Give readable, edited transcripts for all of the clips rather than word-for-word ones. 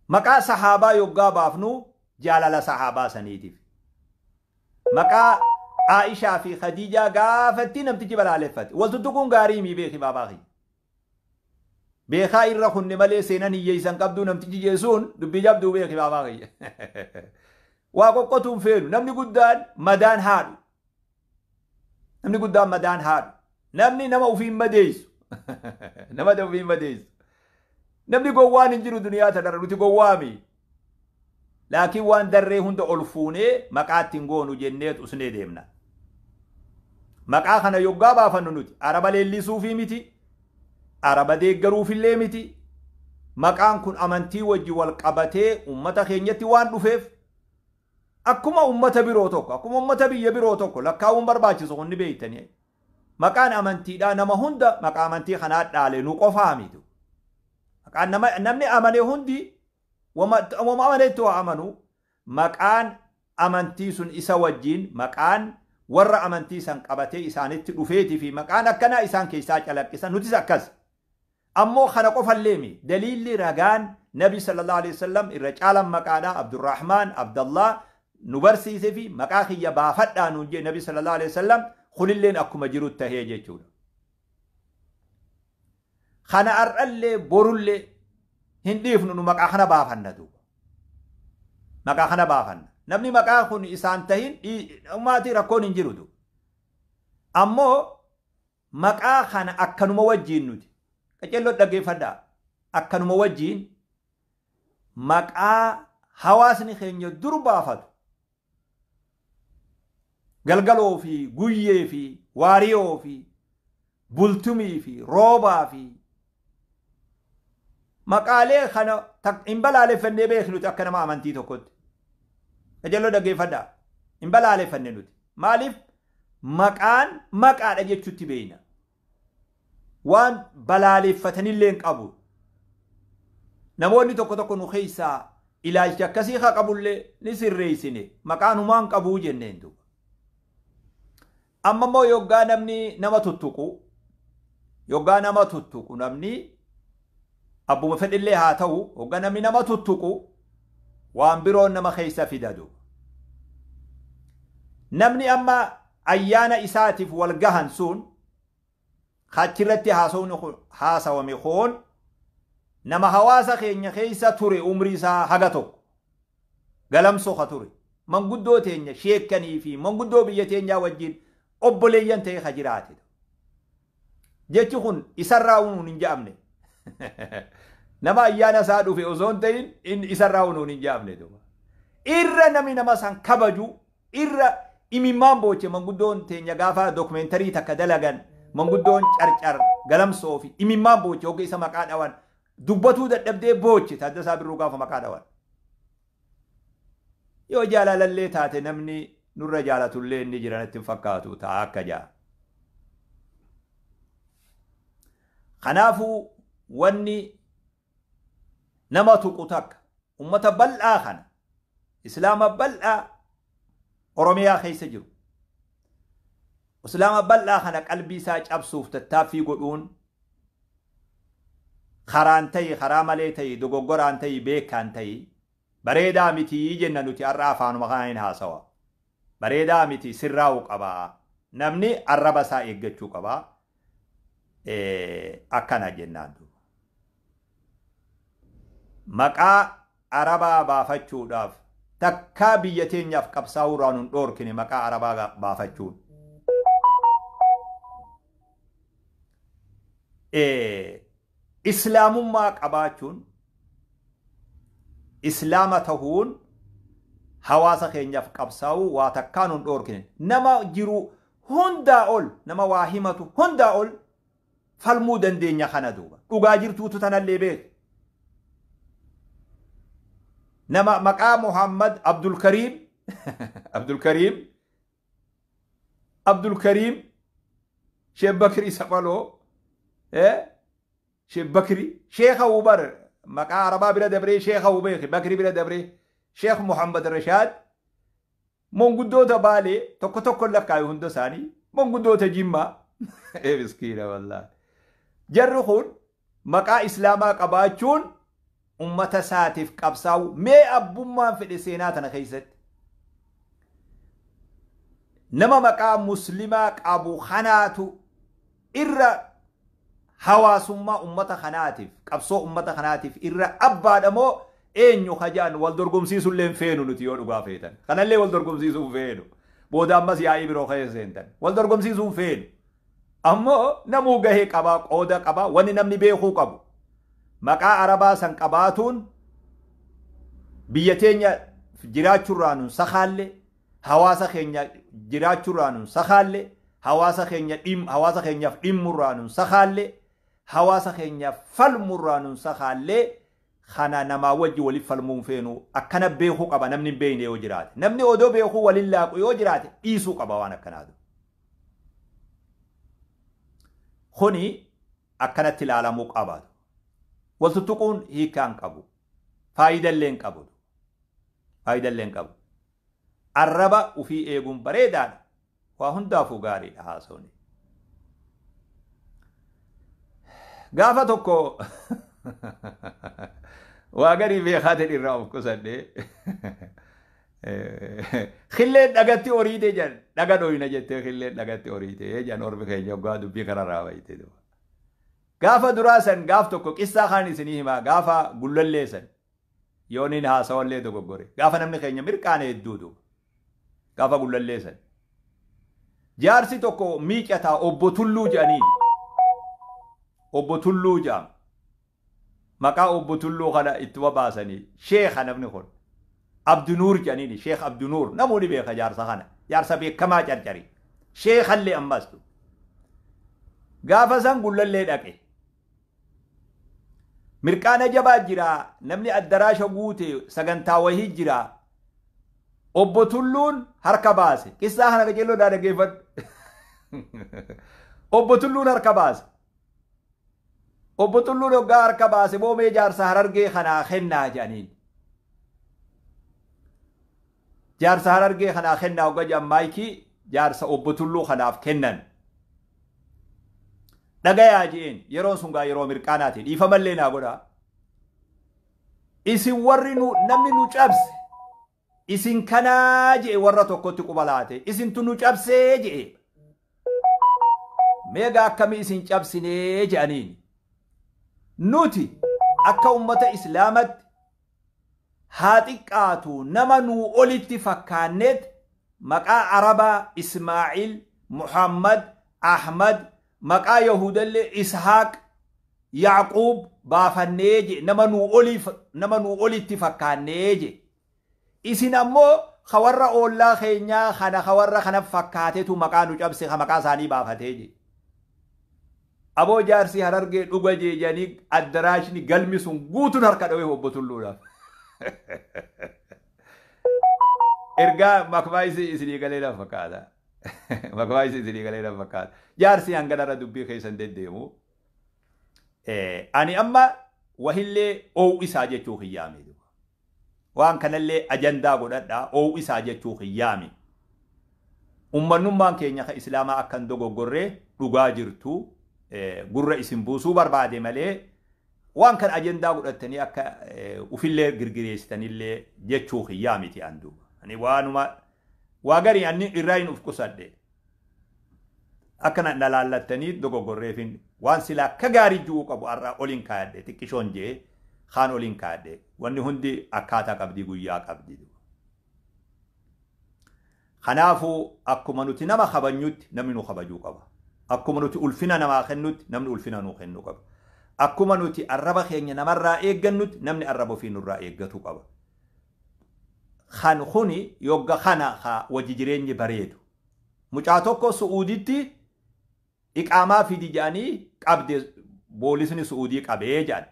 Maqaa sahaabaa yoggaa baafnu jaalala sahaabaa saniitiif. Maqaa Aishaa fi Khadiijaa gaafatti namtichi balaaleffate. Wal tuttuquun gaarii mii beeki baabaa kiyya. Beekaa irra kunne malee seenan hiyyeessan qabduu namtichi jeesuun dubbii jabduu beeki baabaa kiyya. Waa qoqqotuun feenu namni guddaan madaan haadhu. Namni guddaan madaan haadhu. Namni nama ofiin madeessu. Nama ofiin madeessu. Namni gowwaan hin jiru duniyaa tanarra nuti gowwaami. Laakiin waan darree hunda ol fuunee maqaa ittiin goonu jennee usnee deemna. Maqaa kana yoggaa baafannu nuti araba leellisuufii miti. Araba deeggaruufillee miti. Maqaan kun amantii wajji wal qabatee uummata keenyatti waan dhufeef akkuma uummata biroo tokko akkuma uummata biyya biroo tokko lakkaa'uun barbaachisu kun ni beektanii. Maqaan amantiidhaa nama hunda maqaa amantii kanaa dhaale nu qofaa miti. Maqaan namni amane hundi wama amanetti waa amanu maqaan amantii sun isa wajjin maqaan warra amantii san qabatee isaanitti dhufeetii fi maqaan akkanaa isaan keessaa calaqqisan nutis akkas. Ammoo kana qofallee mi daliilli ragaan nabi sallallahu alaihi wasallam irra caalan maqaadhaa Abdurrahmaan Abdallah nu barsiise fi maqaa kiyya baafadhaa nuun jee nabi sallallahu alaihi wasallam kunilleen akkuma jiru tahee jechuudha. Kana har'allee borullee hin dhiifnu nu maqaa kana baafanna duuba. Maqaa kana baafanna. Namni maqaa kun isaan tahin maatii rakkoon hin jiru duuba. Ammoo maqaa kana akkanuma wajjiin nuti qaceelloo dhaggeeffadhaa akkanuma wajjiin maqaa hawaasni keenya dur baafatu galgaloo fi guyyee fi waariyoo fi bultumii fi roobaa fi maqaalee kana hin balaaleffannee beeknu nuti akka nama amantii tokkotti. Qajeeloo dhaggeeffadhaa. Hin balaaleffanne nuti. Maaliif maqaan maqaadha jechuutti beekna. Waan balaaleffatanillee hin qabu. Namoonni tokko tokko nu keessaa ilaalcha akkasii haa qabullee ni sirreessine maqaan humaa hin qabuu jenneen duuba. Amma immoo yoggaa namni nama tuttuqu yoggaa nama tuttuqu namni abbuma fedhillee haa ta'u yoggaa namni nama tuttuqu waan biroon nama keessa fidadu. Namni amma ayyaana isaatiif wal gahan sun achirratti haasawame kun nama hawaasa keenya keessa ture umrii isaa haga tokko galamsoo ka ture manguddoo teenya sheekkanii fi manguddoo biyya teenyaa wajjin obboleeyyan ta'e ka jiraate. Jechi kun isarraa unuun hin je'amne. Nama ayyaana isaa dhufe osoo hin ta'in isarraa unuun hin je'amne. Irra namni nama san kabaju irra imimmaan booche manguddoon teenya gaafa dookumentarii takka dalagan manguddoon carcar galamsoo fi imimmaan booche hogga isa maqaa dhawan dubbatuu dadhabdee booche Taaddasaa Birruu gaafa maqaa dhawan. Yoo jaalalallee taate namni nurra jaalatullee inni jiranatti hin fakkaatu ta'a akka ja'a. Kanaafuu wanni nama tuqu takka ummata bal'aa kana islaama bal'aa Oromiyaa keessa jiru. Islaama bal'aa kana qalbii isaa cabsuuf tattaaffii godhuun karaan ta'i karaa malee ta'i dogoggoraan ta'i beekaan ta'i bareedaa mitii jenna nuti har'a afaanuma kanaan hin haasawa. Bareedaa miti sirraa'uu qabaa. Namni arraba isaa eeggachuu qabaa. Akkana jennaan duuba. Maqaa arabaa baafachuudhaaf takkaa biyya teenyaaf qabsaa'uu irraa nun dhoorkine maqaa arabaa baafachuun. Islaamummaa qabaachuun islaama tahuun hawaasa keenyaaf qabsaa'uu waa takkaa nun dhoorkine. Nama jiru hundaa ol nama waa himatu hundaa ol falmuu dandeenya kana duuba. Dhugaa jirtuutu tanallee beeku. Nama maqaa Muhammad Abdulkariim Abdulkariim Abdulkariim Sheekh Bakrii Safaloo Sheekh Bakrii Sheekha Ubar maqaa Arabaa bira dabree Sheekha Ubeeki Bakrii bira dabree Sheekh Muhammad Rashaad manguddoota Baalee tokko tokko lakkaayu hunda isaanii manguddoota Jimmaa miskiina wallaahi. Jarri kun maqaa Islaamaa qabaachuun Ummata isaatiif qabsaa'u mee abbummaan fedhe seenaa tana keessatti. Nama maqaa muslimaa qabu kanaatu irra hawaasummaa ummata kanaatiif, qabsoo ummata kanaatiif irra abbaadha moo eenyu kajaan wal dorgomsiisullee hin feenu nuti yoo dhugaa feetan. Kanallee wal dorgomsiisuu hin feenu. Booda ammas yaa'ii biroo keessa seentan. Wal dorgomsiisuu hin feenu. Ammoo namuu gahee qabaa, qooda qabaa, wanni namni beekuu qabu. Maqaa Arabaa san qabaatuun biyya teenya jiraachuurraa nun sakaalle, hawaasa keenya jiraachuurraa nun sakaalle, hawaasa keenya hawaasa keenyaaf dhimmurraa nun sakaalle, hawaasa keenyaaf falmurraa nun sakaalle. Kana namaa wajji waliif falmuun feenu akkana beekuu qaba namni hin beekne yoo jiraate. Namni odoo beekuu waliin laaqu yoo jiraate dhiisuu qaba waan akkanaatu. Kuni akkanatti ilaalamuu qaba. Wal tuttuquun hiikaa hin qabu. Faayidallee hin qabu. Faayidallee hin qabu. Arraba ufii eeguun bareedaadha. Waa hundaafuu gaariidha haasawni. Gaafa tokko waa garii beekaatiin irraa of qusadhe. Killeen dhagatti horiite jedhan, dhaga dhoyna jettee killeen dhagatti horiite jedhan ormi keenya hoggaa dubbii kanarraa bayte. Gaafa duraa san gaaf tokko qissaa kaan isinii himaa, gaafa gullallee san yooniin haasawallee dogoggore, gaafa namni keenya mirqaane hedduutu gaafa gullallee san. Jaarsi tokko miicataa Obbo Tulluu jedhaniin. Obbo Tulluu jedhama. Maqaa Obbo Tulluu kana ittuma baasanii sheekha namni kun. Abdinuur jedhaniini, Sheekh Abdinuur namoonni beeka jaarsa kana. Jaarsa beekamaa carcari. Sheekhallee ammas. Gaafa san gullallee dhaqe. Mirqaana jabaa jira, namni addaraasha guute, sagantaa wahii jira. Obbo Tulluun harka baase. Qissaa kana qajeeloo daa dhaggeeffadhu. Obbo Tulluun harka baase. Obbo Tulluun hoggaa harka baase boomee jaarsa Harargee kanaa kennaa jedhaniin. Jaarsa Harargee kanaa kennaa hoggaa jedhan maayikii jaarsa Obbo Tulluu kanaaf kennan. Dhagayaa je'een, yeroon sun gaa yeroo mirqaanaati, dhiifamallee naa godhaa. Isin warri nu namni nu cabse isin kanaa je'e, warra tokkotti quba laate, isintu nu cabsee je'e. Meegaa akkamii isin cabsinee je'aniin. Nuti akka ummata Islaamatti haa xiqqaatu nama nuu olitti fakkaanneet maqaa Arabaa Ismaa'il, Muhammad, Ahmad, maqaa Yahudallee Ishaaq, Yaaquub baafannee je, nama nuu olii nama nuu olitti fakkaannee je. Isin ammoo ka warra oollaa keenyaa kana ka warra kana fakkaatetu maqaa nu cabse, ka maqaa isaanii baafatee je. Aboo jaarsi Harargee dhuga jee jedhanii addaraashni galmi sun guutuun harka dhawee Obbo Tulluudhaaf. Ergaa makmaayisi isinii galee na fakkaata. Makmaayisi isinii galee na fakkaata. Jaarsi hanganarra dubbii keessan deddeemu. Ani amma wahillee oowisaa jechuu kiyyaami. Waan kanallee ajandaa godhadhaa, oowisaa jechuu kiyyaami. Ummannummaan keenya ka Islaamaa akka hin dogoggorree dhugaa jirtu gurra isin buusuu barbaade malee waan kana ajandaa godhattanii akka ufillee girgireessitanillee jechuu kiyyaa miti an duuba. Ani waanuma waa garii anni irraa hin uf qusadhe. Akka na laallattanii dogoggorreefin waan silaa akka gaarii ji'uu qabu har'a oliin kaayadhe, xiqqishoon jee kaan oliin kaayadhe, wanni hundi akkaataa qabdii, guyyaa qabdi. Kanaafuu akkuma nuti nama kabanyutti namni nu kabajuu qaba. Akkuma nuti ulfina namaa kennutti namni ulfina nuu kennuu qaba. Akkuma nuti arraba keenya namarraa eeggannutti namni arraba ofii nurraa eeggatu qaba. Kan kuni yogga kana ka wajji jireenyi bareedu. Mucaa tokko Su'uuditti iqaamaa fidi jedhanii qabde, boolisni Su'uudii qabee jedhan.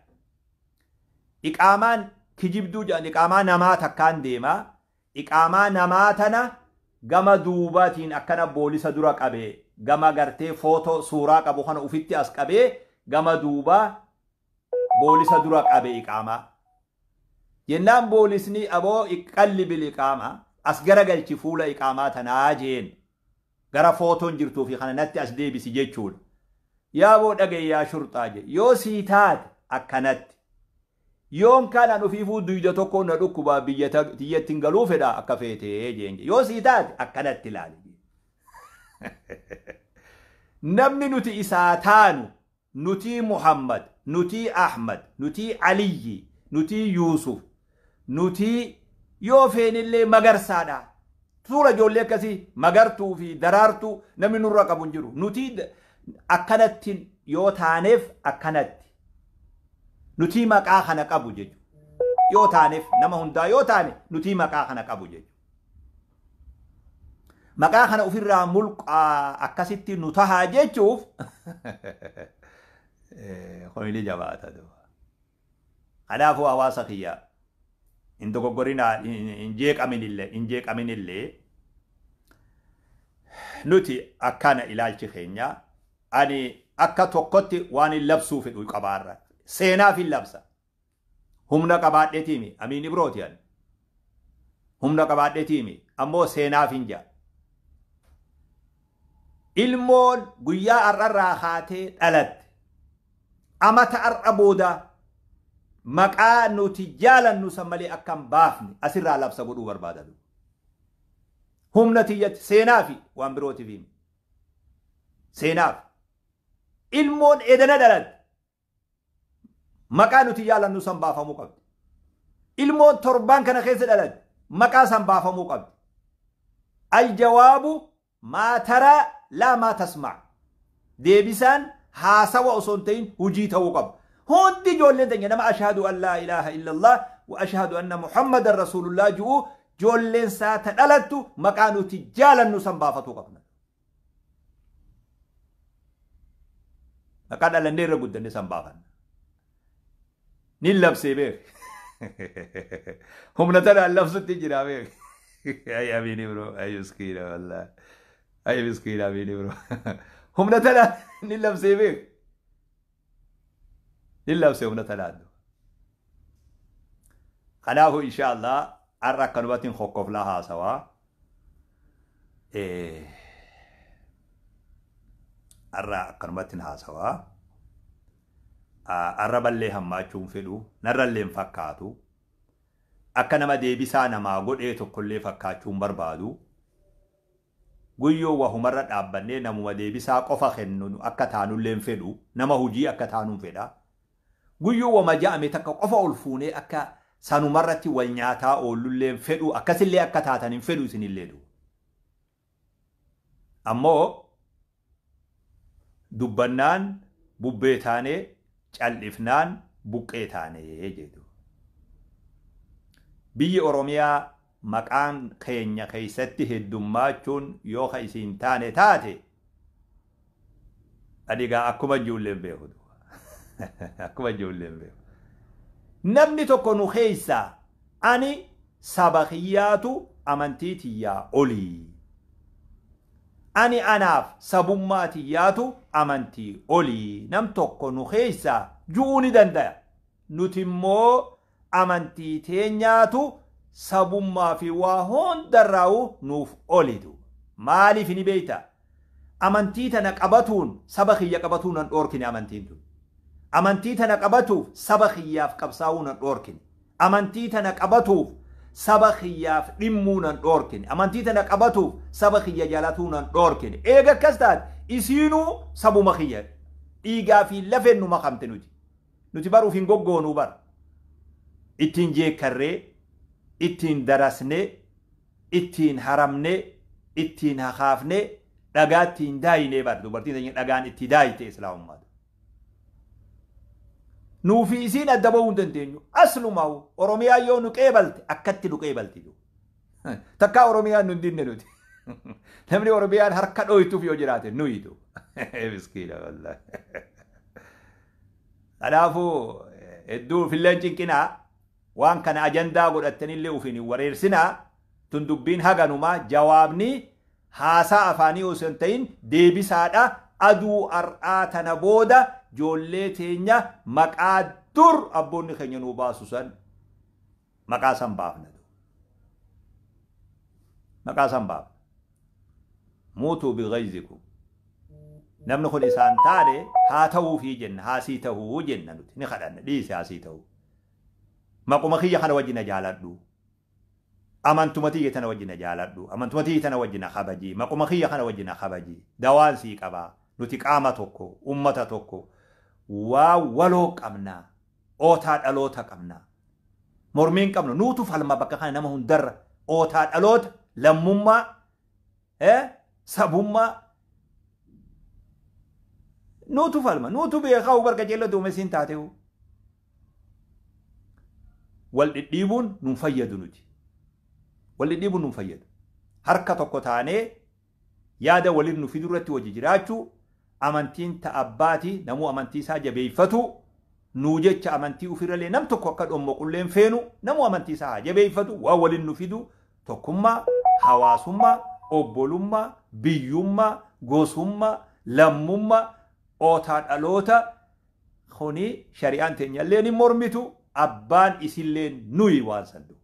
Iqaamaan kijibduu jedhan, iqaamaa namaa takkaan deemaa. Iqaamaa namaa tana gama duubaatiin akkana boolisa dura qabe, gama gartee footoo suuraa qabu kana ufitti as qabee gama duubaa boolisa dura qabe iqaamaa. Jennaan boolisni aboo iqqalli bil iqaamaa as garagalchi fuula iqaamaa tanaa jeen, gara footoon jirtuu fi kana natti as deebisi jechuudha. Yaaboo dhagaye yaa shurxaa je, yoo sii taate akkanatti. Yoon kanaan ofiifuu duyda tokko na dhukkubaa biyya tiyyatti hin galuu fedha akka feetee jeen. Yoo sii taate akkanatti ilaali. Namni nuti isaa taanu nutii Muhammad, nutii Ahmad, nutii Aliyyi, nutii Yuusuf, nutii yoo feenillee Magarsaadha. Suura ijoollee akkasii Magartuu fi Daraartuu namni nurra qabu hin jiru. Nutii akkanatti yoo taaneef akkanatti. Nutii maqaa kana qabu jechuudha. Yoo taaneef nama hundaa yoo taane nutii maqaa kana qabu jechuudha. Maqaa kana ofirraa mulqaa akkasitti nu tahaa jechuuf hoyni jabaata. Kanaafuu hawaasa kiyya hin dogoggorinaa, hin jeeqaminillee nuti akkana ilaalchi keenya. Ani akka tokkotti waan hin labsuu fedhu qabaarra. Seenaaf hin labsa. Humna qabaadheetiimi Amiin Ibrooti ani. Humna qabaadheetiimi ammoo seenaaf hin jaa. Ilmoon guyyaa har'arraa kaatee dhalatte amata har'a booda maqaa nuti jaalannu san malee akka hin baafne asirraa labsa godhuu barbaada. Humna tiyyatti seenaafi waan birootiif himi. Seenaaf. Ilmoon edana dhalatte maqaa nuti jaalannu san baafamuu qabdi. Ilmoon torbaan kana keessa dhalatte maqaa san baafamuu qabdi. Aljawaabu maa taraa laa maa tasmaa. Deebisaan haasawa osoo hin ta'in hojii ta'uu qaba. Hundi ijoolleen teenya nama ashhadu an laa ilaaha illallah wa ashhadu anna Muhammadan rasuulullah ji'u ijoolleen isaa ta dhalattu maqaa nuti jaalannu san baafatuu qabna. Maqaa dhalannee irra guddanne san baafanna. Nin labsee beek. Humna tanaan labsutti jira beek. Ay Amiin Ibro, ay miskiina wallaahi. Ay miskiina Amiin Ibro. Humna tanaan nin labsee beek. Nin labsee humna tanaan. Kanaafuu inshaallah har'a akkanumatti hin kokkoflaa haasawaa. Har'a akkanumatti hin haasawaa. Arraballee hammaachuun fedhu narrallee hin fakkaatu. Akka nama deebisaa namaa godhee tokkollee fakkaachuun barbaadu. Guyyoo wahumarra dhaabbannee namuma deebisaa qofa kennu akka taanullee hin fedhu. Nama hojii akka taanuun fedha. Guyyoo wama ja'ame takka qofa ol fuunee akka sanumarratti wal nyaataa oollullee hin fedhu. Akkasillee akka taatan hin fedhu isinillee du. Ammoo dubbannaan bubbee taanee cal'ifnaan buqqee taanee jedhu. Biyyi Oromiyaa maqaan keenya keessatti heddummachuun yoo ka isiin taane taate ani egaa akkuma ijoolleen beeku. Akkuma ijoolleen beeku. Namni tokko nu keessaa ani saba kiyyaatu amantii tiyyaa olii. Ani anaaf sabummaa tiyyaatu amantii olii. Nam tokko nu keessaa ju'uu ni danda'a. Nuti immoo amantii teenyaatu sabummaa fi waa hundarraa'u nuuf olitu. Maaliif ni beekta? Amantii tana qabatuun saba kiyya qabatuun nan dhoorkine amantiin tun. Amantii tana qabatuuf saba kiyyaaf qabsaa'uu nan dhoorkine. Amantii tana qabatuuf saba kiyyaaf dhimmuu nan dhoorkine. Amantii tana qabatuuf saba kiyya jaalatuu nan dhoorkine. Eega akkas taate isiinuu sabuma kiyya. Dhiigaa fi lafeen nu makamte nuti. Nuti baruuf hin goggoonuu bara. Ittiin jeekkarree, ittiin darasnee, ittiin haramnee, ittiin hakaafnee, dhagaa ittiin daayinee bara. Dubartiin teenya dhagaan itti daayite islaamummaa. Nuufi isiin adda bahuu hin dandeenyu. Aslumaa'u Oromiyaa yoo nu qeebalte akkatti nu qeebalti. Takkaa Oromiyaan nu hin dinne nuti. Namni Oromiyaan harka dhooytuuf yoo jiraate nuyitu. Miskiina wallaahi. Kanaafuu hedduu filleen cinqinaa waan kana ajandaa godhattanillee ofiin hin wareersinaa. Tun dubbiin haganumaa jawaabni haasaa afaanii osoo hin ta'in deebisaadha. Aduu har'aa tana booda ijoollee teenya maqaa dur abboonni keenya nuu baasu san maqaa san baafna. Maqaa san baafna. Muutuu bighayzikum. Namni kun isaan taane haa ta'uufii jenna, haasii ta'uu jenna nuti ni kadhanna dhiise haasii ta'uu. Maquma kiyya kana wajji na jaaladhu. Amantuma tiyya tana wajji na jaaladhu. Amantuma tiyya tana wajji na kabaji. Maquma kiyya kana wajji na kabaji. Dawaan sii qabaa. Nuti qaama tokko, ummata tokko. Waa waloo qabna. Ootaa dhaloota qabna. Mormiin qabnu nuutu falma bakka kana nama hundarra. Ootaa dhaloota, lammummaa, sabummaa. Nuutu falma. Nuutu beekaa barka jeella duumessiin taatehu. Wal dhidhiibuun nun fayyadu nuti. Wal dhidhiibuun nun fayyadu. Harka tokko taanee yaada waliin nu fidu irratti wajji jiraachuu, amantiin ta abbaati, namuu amantii isaa jabeeffatu, nuu jecha amantii ofirrallee nam tokko akka dhommoqulleen feenu, namuu amantii isaa haa jabeeffatu, waan waliin nu fidu tokkummaa, hawaasummaa, obbolummaa, biyyummaa, gosummaa, lammummaa, ootaa dhaloota kuni shari'aan teenyallee ni mormitu, abbaan isillee nuyi waan sandu.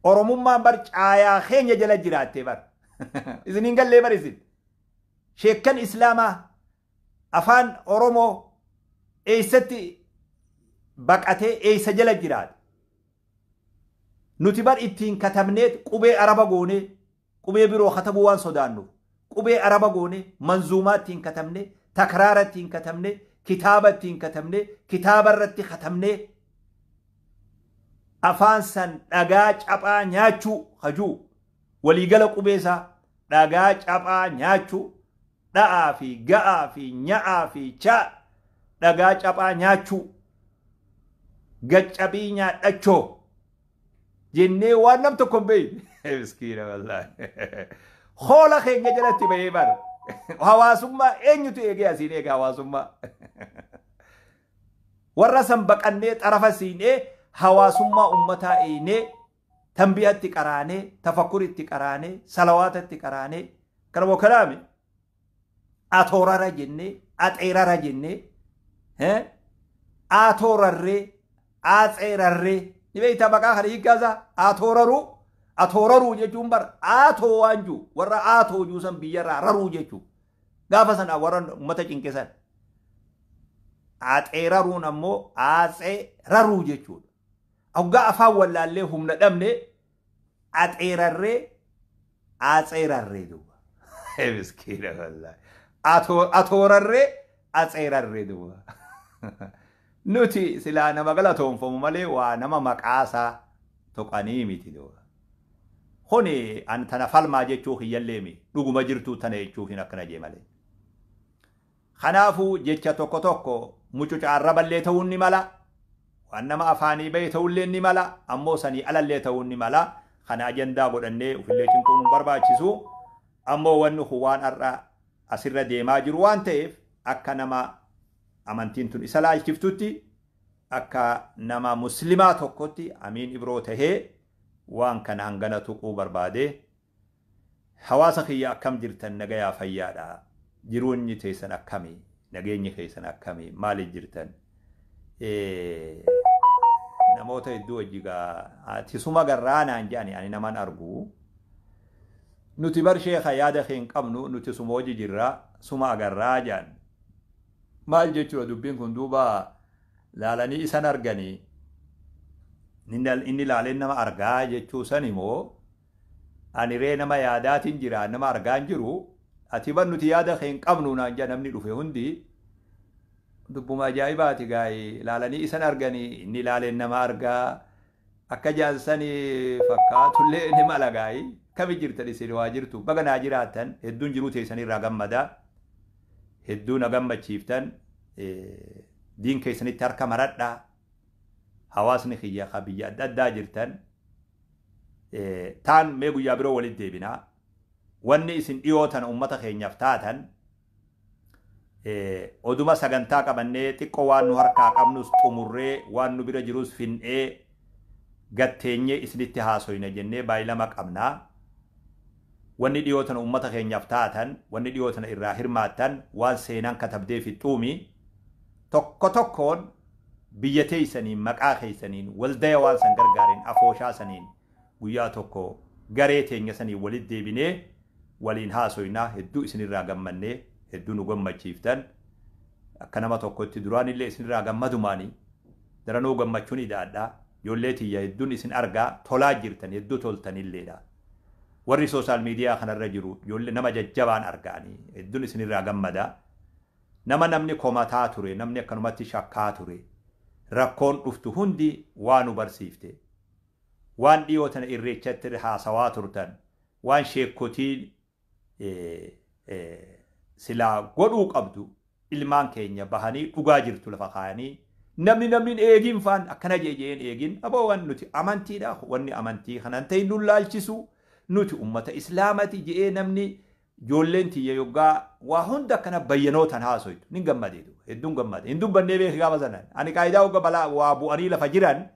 Oromummaan bar caayaa keenya jala jiraattee bar. Isiniin gallee bar isin. Sheekkan Islaamaa afaan Oromoo eessatti baqatee eessa jala jiraate? Nuti bar ittiin katabnee qubee Araba goonee, qubee biroo katabuu waan sodaannuuf, qubee Araba goonee, manzuumaa ittiin katabnee, takraara ittiin katabnee, kitaaba ittiin katabnee, kitaaba irratti katabnee, afaan san dhagaa caphaa nyaachuu hajuu, waliigala qubee isaa dhagaa caphaa nyaachuu, dha'aa fi ga'aa fi nya'aa fi chaa dhagaa caphaa nyaachuu, gaccabii nyaadhachoo jennee waan nam tokko hin beekne. Miskiina wallaahi. Hoola keenya jalatti bahee bara. Hawaasummaa eenyutu eegee asiin eega hawaasummaa? Warra san baqannee xarafa siinee hawaasummaa ummataa eenee tanbiyatti qaraanee, tafakkuritti qaraanee, salawaatatti qaraanee, kana moo kanaami atoorara jennee, axeerara jennee, atoorarree, atseerarree, ni beektaa maqaa kana hiikkaasaa? Atooraruu, atooraruu jechuun bara aatoo waan jiru, warra aatoo juusan biyyarraa raruu jechuu. Gaafa sana warra ummata cinqisan. Axeeraruun ammoo atseeraruu jechuudha. Hoggaa afaan wallaallee humna dhabne axeerarree, atseerarree duuba. Miskiina wallaahi. Atoorarree, atseerarree duuba. Nuti silaa nama galatoonfamu malee waa nama maqaasaa tuqanii miti duuba. Kuni an tana falmaa jechuu kiyyallee dhuguma jirtuu tana jechuuf hin akkana jee malee. Kanaafuu jecha tokko tokko mucuca arraballee ta'uun ni mala. Waan nama afaanii bahe ta'ullee ni mala. Ammoo sanii alallee ta'uun ni mala. Kana ajandaa godhannee ofillee cinquun hin barbaachisu. Ammoo wanni kun waan har'a asirra deemaa jiru waan ta'eef akka nama amantiin tun isa laalchiftutti, akka nama muslimaa tokkotti Amiin Ibroo tahee waan kana hangana tuquu barbaade. Hawaasa kiyya akkam jirtan? Nagayaa fayyaadha. Jiruunyi teessan akkami? Nageenyi keessan akkami? Maaliif jirtan? Namoota hedduu wajji gaa ati suma garraa naan jedhani, ani naman argu. Nuti bar sheeka yaada kee hin qabnu, nuti suma wajji jirra, suma agarraa jedhan. Maal jechuudha dubbiin kun duuba? Laalanii isan arganii inni laaleen nama argaa jechuu san immoo ani ree nama yaadaatiin jira, nama argaa hin jiru. Ati bar nuti yaada kee hin qabnu naan jedha namni dhufe hundi. Dubbuma ajaa'ibaati gaa'ee laalanii isan arganii inni laaleen nama argaa akka jaansanii fakkaatullee ni mala gaa'ee. Kami jirtan isin? Waa jirtu, baga naa jiraattan. Hedduun jiruu teessanirraa gammadaa, hedduu na gammachiiftan. Diin keessanitti harka maradhaa. Hawaasni kiyya ka biyya adda addaa jirtan taan mee guyyaa biroo walitti deebinaa. Wanni isin dhiyoo tana ummata keenyaaf taatan oduma sagantaa qabannee xiqqoo waan nu harkaa qabnus xumurree, waan nu bira jirus fin'ee gatteenyee isinitti haasoyna jennee baay'ilama qabnaa. Wanni dhiyoo tana ummata keenyaaf taatan, wanni dhiyoo tana irraa hirmaattan waan seenaan katabdee fixxuumi. Tokko tokkoon biyya teessaniin, maqaa keessaniin, waldaya waan san gargaareen, afooshaa saniin guyyaa tokko garee teenya saniin walitti deebinee waliin haasoynaa. Hedduu isinirraa gammannee, hedduu nu gammachiiftan. Akka nama tokkotti duraanillee isinirraa gammadumaanii daranuu gammachuun ida'adhaa. Ijoollee tiyya hedduun isin argaa tolaa jirtan, hedduu toltanilleedha. Warri social media kanarra jiru ijoollee nama jajjabaan argaanii hedduun isinirraa gammada. Nama namni komataa ture, namni akkanumatti shakkaa ture. Rakkoon dhuftu hundi waa nu barsiifte. Waan dhiyoo tana irreechatti haasawaa turtan, waan sheekotiin silaa godhuu qabdu, ilmaan keenya bahanii dhugaa jirtu lafa kaayanii, namni eegin faan akkana jeen eegin. Aboo, waan nuti amantiidha, wanni amantii kanan ta'e nu laalchisu, nuti ummata islaamati je'ee, namni ijoolleen tiyya yoggaa waa hunda akkana bayyanootan haasoytu nin gammadeetu, hedduun gammade. Hin dubbannee beeki gaafa sanan. Ani qaayidaa hogga balaa waa bu'anii lafa jiran,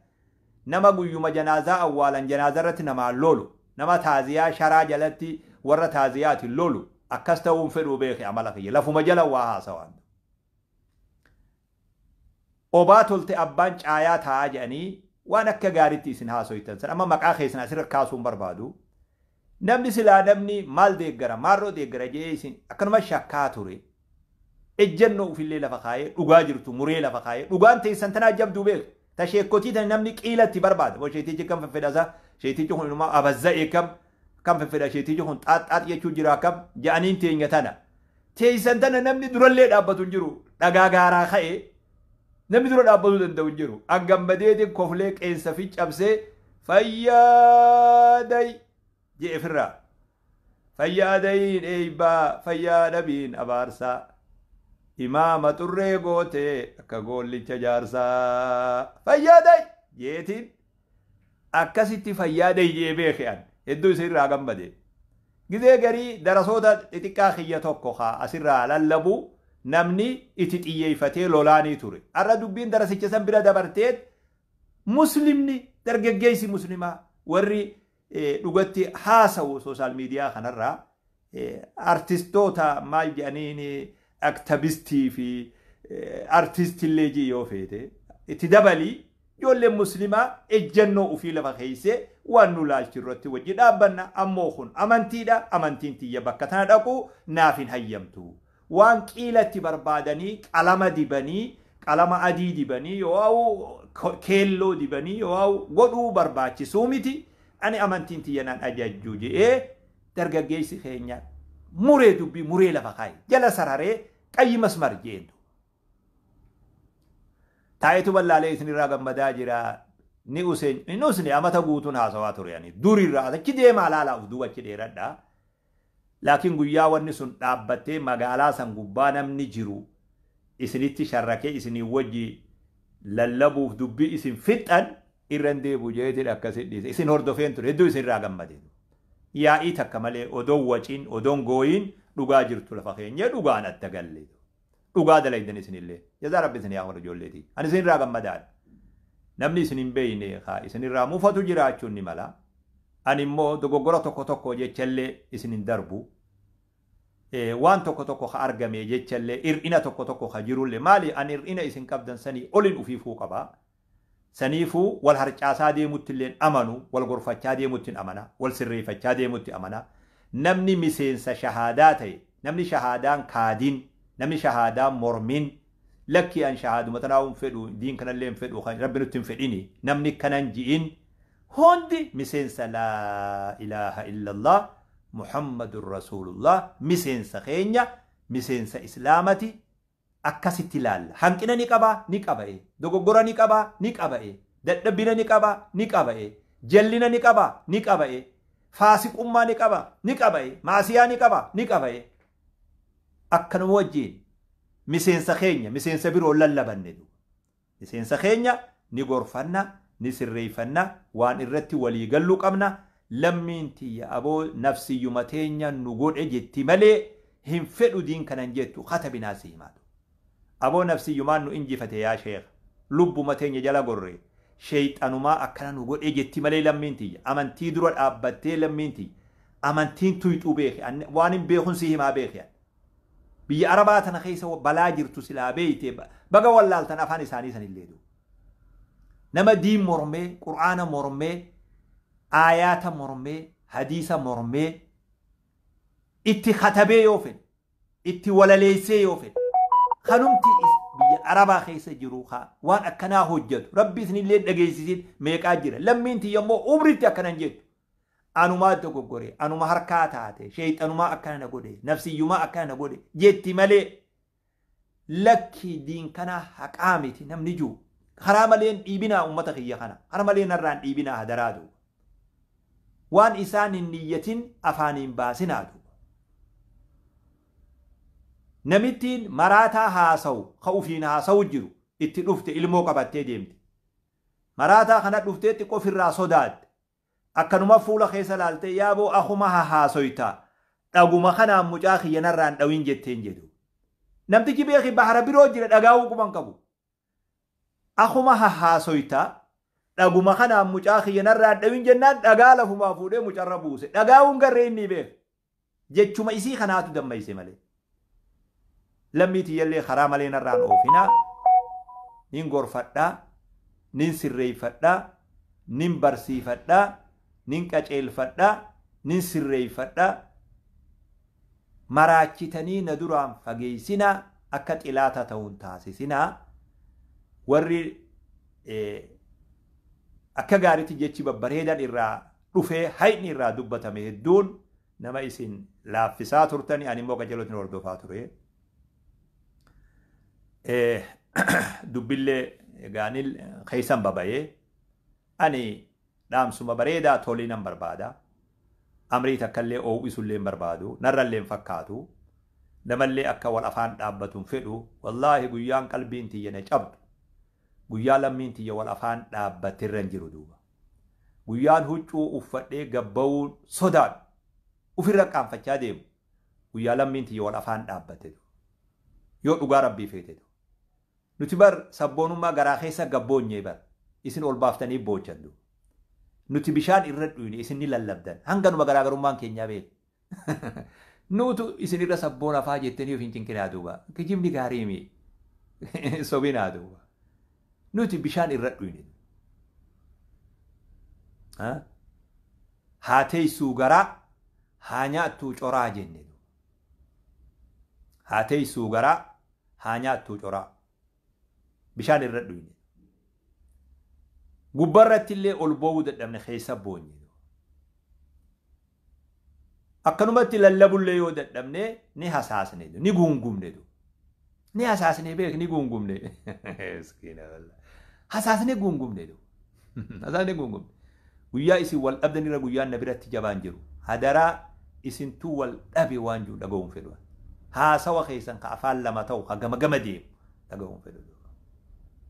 nama guyyuma janaazaa awwaalan janaazaa irratti namaan lolu, nama taaziyaa sharaa jalatti warra taaziyaatiin lolu, akkas ta'uun fedhuu beeki. Amala kiyya lafuma jala waa haasawaan. Obaa tolte abbaan caayaa taa'aa jedhanii waan akka gaariitti isin haasoytan san amma maqaa keessan asirra kaasuun barbaadu. Namni silaa namni maal deeggara, maarroo deeggara jedhee isin akkanuma shakkaa ture. Ejjennoo ofillee lafa kaayee, dhugaa jirtu muree lafa kaayee, dhugaan teessan tanaa jabduu beeku. Ta sheekkotii tan namni qiilatti barbaada. Boo, sheetichi kam fedhasa, sheetichi kun inumaa abazza'ee kam kam fedha, sheetichi kun xaaxxaax jechuu jira kam ja'aniin teenya tana. Teessan tana namni durallee dhaabbatu hin jiru. Dhagaa gaaraa ka'ee namni dura dhaabbatuu danda'u hin jiru. An gammadeetiin koflee qeensa fi cabsee "Fayyaaday" jee ofirraa. Fayyaadayiin eeybaa, fayyaa dhabiin abaarsaa. Imaama xurree gootee akka goollicha jaarsaa. Fayyaaday jeetiin akkasitti fayyaaday jee beeke an hedduu isinirraa gammade. Gizee garii darasoota xixiqqaa kiyya tokko haa asirraa lallabu, namni itti xiyyeeffatee lolaanii ture. Har'a dubbiin darasicha san bira dabarteet, muslimni dargaggeessi muslimaa warri dhugatti haasawu social media kanarraa, artistoota maal jedhaniin, activistii fi artistillee jii yoo feete itti dabalii, ijoolleen muslimaa ejjennoo ofii lafa keessee waan nu laalchirratti wajji dhaabbanna. Ammoo kun amantiidha, amantiin tiyya bakka tana dhaqu naaf hin hayyamtu. Waan qiilatti barbaadanii qalama dibanii, qalama adii dibanii yoo keelloo dibanii yoo godhuu barbaachisuu miti, ani amantiin tiyya naan ajajju je'ee dargaggeessi keenya muree dubbii muree lafa kaa'e, jala sararee qayyi masmar jeentu. Taayitu ballaalee isinirraa gammadaa jira. Ni useen hin usne, amata guutuun haasawaa ture ani durirraa achi deemaa laalaa of duuba achi dheeradha. Laakiin guyyaa wanni sun dhaabbattee magaalaa san gubbaa namni jiru isinitti sharrakee isinii wajji lallabuuf dubbii isin fixxan irran deebu jeetiin akkasit dhiise. Isin hordofeen ture, hedduu isinirraa gammade. Yaa'ii takka malee odoon waciin odoon gooyiin dhugaa jirtu lafa keenyee dhugaan adda galle. Dhugaa dalaydan isinillee. Jazaa Rabbi isin yaa ijoolleeti. Ani isinirraa gammadaadha. Namni isin hin beeyne haa isinirraa mufatu jiraachuun ni mala. Ani immoo dogoggora tokko tokko jechallee isin hin darbu. Waan tokko tokko ka argame jechallee, hir'ina tokko tokko ka jirullee, maali, ani hir'ina isin qabdan sanii olin ufiifuu qaba. Saniifuu wal harcaasaa deemutti illee amanu, wal gorfachaa deemutti amana, wal sirreeffachaa deemutti amana. Namni miseensa shahaadaa ta'e, namni shahaadaan kaadin, namni shahaadaan mormin, lakki an shahaaduma tanaa hin fedhu, diin kanallee hin fedhu, Rabbi nutti hin fedhini, namni kanan ji'in hundi miseensa laa ilaaha illallah Muhammadun Rasuulullah, miseensa keenya, miseensa islaamati akkasitti ilaalla. Hanqina ni qabaa, ni qaba'e. Dogoggora ni qabaa, ni qaba'e. Dadhabina ni qabaa, ni qaba'e. Jallina ni qabaa, ni qaba'e. Faasiqummaa ni qaba, ni qaba'e. Maasiyaa ni qaba, ni qaba'e. Akkanuma wajjiin miseensa keenya, miseensa biroo lallabanne. Miseensa keenya ni gorfanna, ni sirreeffanna, waan irratti walii galluu qabna. Lammiin tiyya aboo nafsiyyuma teenya nu godhe jetti malee hin fedhu diin kanan jettu katabinaa si himaatu. Aboo, nafsiyyumaan nu injifate yaa sheekh, lubbuma teenya jala gorre, sheeyxanumaa akkana nu godhe jetti malee, lammiin tiyya amantii dura dhaabbattee, lammiin tiyya amantiin tuyxuu beeki, waan hin beekun si himaa beeki. Biyya Arabaa tana keessa balaa jirtu silaa beeyte, baga wallaaltan afaan isaanii sanillee. Nama diin mormee, Qur'aana mormee, aayaata mormee, hadiisa mormee, itti katabee yoo fedhe, itti walaleessee yoo fedhe, kanumti biyya biyya Arabaa keessa jiru haa waan akkanaa hojjetu Rabbi isinillee dhageessisin meeqaa jira. Lammiin tiyya immoo umritti akkanan jettu. Anumaa dogoggore, anuma harkaa taate, sheexanumaa akkana na godhe, nafsiyyumaa akkana na godhe jetti malee lakki diin kanaa haqaa miti namni jiru. Karaa maleen dhiibinaa uummata kiyya kana, karaa malee narraan dhiibinaa hadaraa duuba. Waan isaan hin niyyatin afaaniin baasinaa duuba. Namittiin maraataa haasawu, ka ufiin haasawu jiru itti dhufte ilmoo qabattee deemti. Maraataa kana dhuftee xiqqoo ofirraa sodaatte. Akkanuma fuula keessa laaltee yaaboo akuma hahaasoyta. Dhaguma kanaan mucaa kiyya narraan dhawin jetteen jedhu. Namtichi beeki bahara biroo jira dhagaa'uu quban qabu. Akuma hahaasoyta dhaguma kanaan mucaa kiyya narraan dhawin jennaan dhagaa lafumaa fuudhee mucarra buuse. Dhagaa'uun garree inni beeku. Jechuma isii kanaatu dammayse malee. Lammii tiyyallee karaa malee narraan oofinaa. Nin gorfadhaa. Nin sirreeffadhaa. Nin barsiifadhaa. Nin qaceelfadhaa. Nin sirreeffadhaa. Maraachitanii na duraan fageessinaa akka xilaata ta'uun taasisinaa. Warri akka gaariitti jechi babbareedan irraa dhufee hayni irraa dubbatame hedduun nama isin laaffisaa turtani ani immoo qajeelotni hordofaa ture. Dubbillee gaanil keessan babayee ani dhaamsuma bareedaa tolii nan barbaada. Amrii takkallee oowwisullee hin barbaadu. Narrallee hin fakkaatu. Namallee akka wal afaan dhaabbatu hin fedhu. Wallaahi guyyaan qalbiin tiyya na cabdu. Guyyaa lammiin tiyya wal afaan dhaabbattirra hin jiru duuba. Guyyaan huccuu uffadhee gabba'uun sodaadhu. Ofirra qaanfachaa deemu. Guyyaa lammiin tiyya wal afaan dhaabbatte. Yoo dhugaa Rabbii feete. Nuti bar sabboonummaa garaa keessa gabboonyee bar. Isin ol baaftanii boochan duuba. Nuti bishaan irra dhuyne isin ni lallabdan. Hanganuma garaagarummaan keenyaa beeku. Nutu isin irra sabboon afaa jettanii of hin cinqinaa duuba. Kijibni gaarii mi? Sobinaa duuba. Nuti bishaan irra dhuyne. Haa teessuu garaa, haa nyaattuu coraa jenne. Haa teessuu garaa, haa nyaattuu coraa. Bishaan irra dhuyne. Gubbarratti illee ol boo'uu dadhabne keessa boonye. Akkanumatti lallabullee yoo dadhabne ni hasaasne, ni guungumne. Ni hasaasne beek ni guungumne. Hasaasne guungumne. Hasaasne guungumne. Guyyaa isin wal dhabdanirra guyyaan na biratti jabaan jiru. Hadaraa isintuu wal dhabe waan jiru dhaga'uun fedhu. Haasawa keessan ka afaan lama ta'u ka gama gama deemu dhaga'uun fedhu.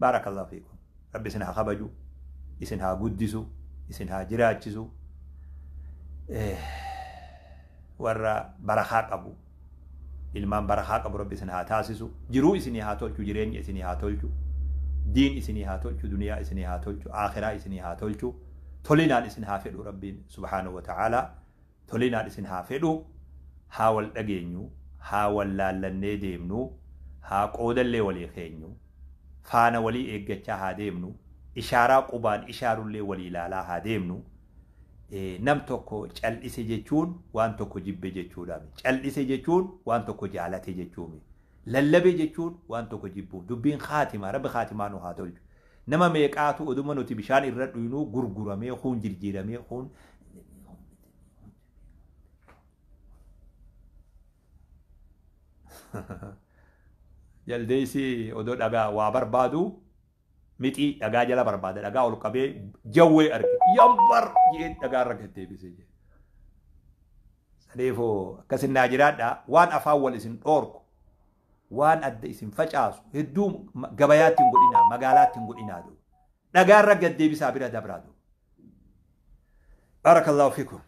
Baarakallahu fiikum. Rabbi isin haa kabaju. Isin haa guddisu. Isin haa jiraachisu. Warra barakaa qabu. Ilmaan barakaa qabu Rabbi isin haa taasisu. Jiruu isinii haa tolchu. Jireenya isinii haa tolchu. Diin isinii haa tolchu. Duniyaa isinii haa tolchu. Akhiraa isinii haa tolchu. Tolinaan isin haa fedhu Rabbiin subhaanahu wa ta'aalaa. Tolinaan isin haa fedhu. Haa wal dhageenyu. Haa wal laallannee deemnu. Haa qoodallee walii keenyu. Faana walii eeggachaa haa deemnu. Ishaaraa qubaan ishaarullee walii ilaalaa haa deemnu. Nam tokko cal'ise jechuun waan tokko jibbe jechuudha. Cal'ise jechuun waan tokko jaalate jechuumi. Lallabe jechuun waan tokko jibbu. Dubbiin khaatimaa, Rabbi khaatimaa nu haa tolchu. Nama meeqaatu oduma nuti bishaan irra dhuynuu gurguramee, kuun jirjiiramee, kuun jaldeessi odoo dhagaa waa barbaadu mixii dhagaa jala barbaada dhagaa ol qabee jawwee arge yambar jeen dhagaa irra gad deebisee jedhe. Sadeefoo akkasin naa jiraadha waan afaan wal isin dhoorku waan adda isin facaasu hedduu gabayaatti hin godhinaa magaalaatti hin godhinaa duuba. Dhagaa irra gad deebisaa bira dabraa duuba. Barakallahu fiikum.